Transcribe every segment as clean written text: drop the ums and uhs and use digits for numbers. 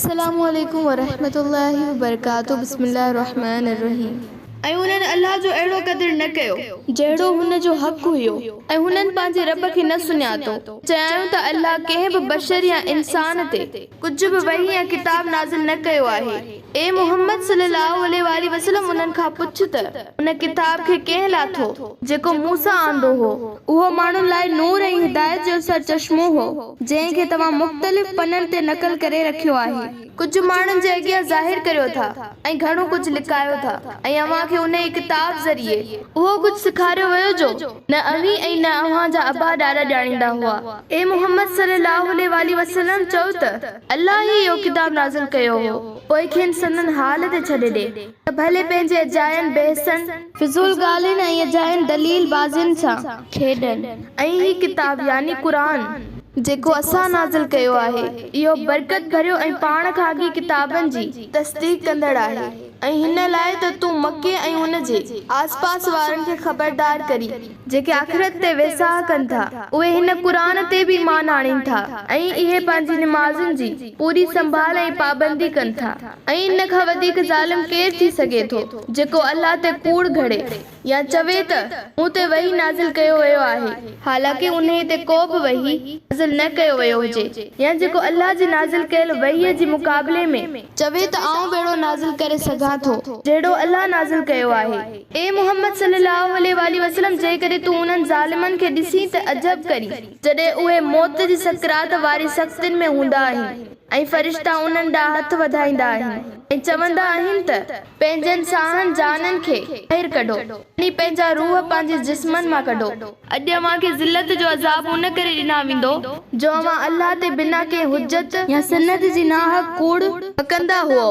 السلام عليڪم ورحمة الله وبرڪاته بسم الله الرحمن الرحيم. ۽ انهن الله جو اهڙو قدر نه ڪيو جهڙو هن جو حق هيو ۽ هنن پنهنجي رب کي نه سڃاتو، چيائون ته الله ڪنهن به بشر يا انسان تي ڪجهه به وحي يا ڪتاب نازل نه ڪيو آهي. اي محمد صلي الله عليه واٰله وسلم انهن کان پڇ ته ان ڪتاب کي ڪنهن لاٿو جيڪو موسيٰ آندو هو، اهو ماڻهن لاء نور ۽ هدايت جو سرچشمو هو، جنهن کي توهان مختلف پنن تي نقل ڪري رکيو آهي. ڪجهه ماڻهن جي اڳيان ظاهر ڪريو ٿا ۽ گهڻو ڪجهه لڪايو ٿا ۽ اوهان کي انهيء ڪتاب ذريعي اهو ڪجهه سيکاريو ويو جو نه اوهين ۽ نه اوهان جا ابا ڏاڏا ڄاڻيندا هئا. اي محمد صلي الله عليه واٰله وسلم! چئو ته، الله ئي اهو ڪتاب نازل ڪيو هو، پوء کين سندن حال تي ڇڏي ڏي. ته ڀلي پنهنجي اجاين بحثن، فضول ڳالهين ۽ اجاين دليل بازين سان کيڏن. ۽ هي ڪتاب، يعني قرآن، جيڪو اسان نازل ڪيو آهي، اهو برڪت ڀريو ۽ پاڻ کان اڳين ڪتابن جي تصديق ڪندڙ آهي ۽ هن لاء ته تون مڪي ۽ ان جي آس پاس وارن کي خبردار ڪرين. جيڪي آخرت تي ويساهه ڪن ٿا، اهي هن قرآن تي به ايمان آڻين ٿا ۽ اهي پنهنجي نمازن جي پوري سنڀال ۽ پابندي ڪن ٿا ۽ ان کان وڌيڪ ظالم ڪير ٿي سگهي ٿو جيڪو الله تي ڪوڙ گهڙي يا چوي ته مون تي وحي نازل ڪيو ويو آهي حالانڪه انهي تي ڪو به وحي نازل نه ڪيو ويو هجي يا جيڪو الله جي نازل ڪيل وحي جي مقابلي ۾ چوي ته آئون به اهڙو نازل ڪري سگهان ٿو جهڙو الله نازل ڪيو آهي. اي محمد صلّي اللّٰه عليه واٰله وسلّم! جيڪڏهن تون انهن ظالمن کي ڏسين ته عجب ڪرين، جڏهن اهي موت جي سڪرات واري سختين ۾ هوندا آهن ۽ فرشتا انهن ڏانهن هٿ وڌائيندا آهن ۽ چوندا آهن ته، پنهنجن ساهن، جانن، کي ٻاهر ڪڍو، يعني پنهنجا روح پنهنجي جسمن مان ڪڍو. اڄ اوهان کي ذلت جو عذاب ان ڪري ڏنا ويندو جو اوهان الله تي بنا ڪنهن حجت يا سند جي ناحق ڪوڙ بڪندا هئو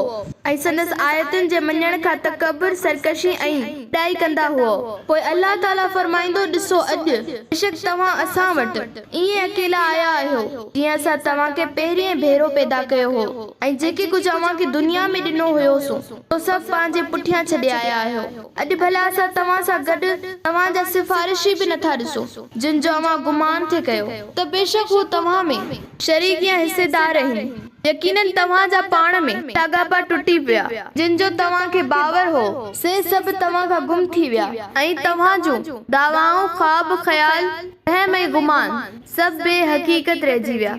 ۽ سندس آيتن جي مڃڻ کان تڪبر، سرڪشي ۽ وڏائي ڪندا هئو. پوء الله تعاليٰ فرمائيندو، ڏسو اڄ بيشڪ توهان اسان وٽ ائين اڪيلا آيا آهيو جيئن اسان توهان کي پهرين ڀيرو پيدا ڪيو هو ۽ جيڪي ڪجهه اوهان کي دنيا ۾ ڏنو هيوسون سو سڀ پنهنجي پٺيان ڇڏي آيا آهيو. اڄ ڀلا اسان توهان سان گڏ توهان جا سفارشي به نٿا ڏسون، جن جو اوهان گمان ٿي ڪيو، ته بيشڪ هو توهان ۾. شريڪ يا حصيدار آهن. يقيناً توهان جا پاڻ ۾. لاڳاپا ٽٽي پيا. جن جو توهان کي باور هو، سي سڀ توهان کان گم ٿي ويا. ۽ توهان جون دعوائون، خواب، خيال، وهم ۽ گمان سڀ بي حقيقت رهجي ويا.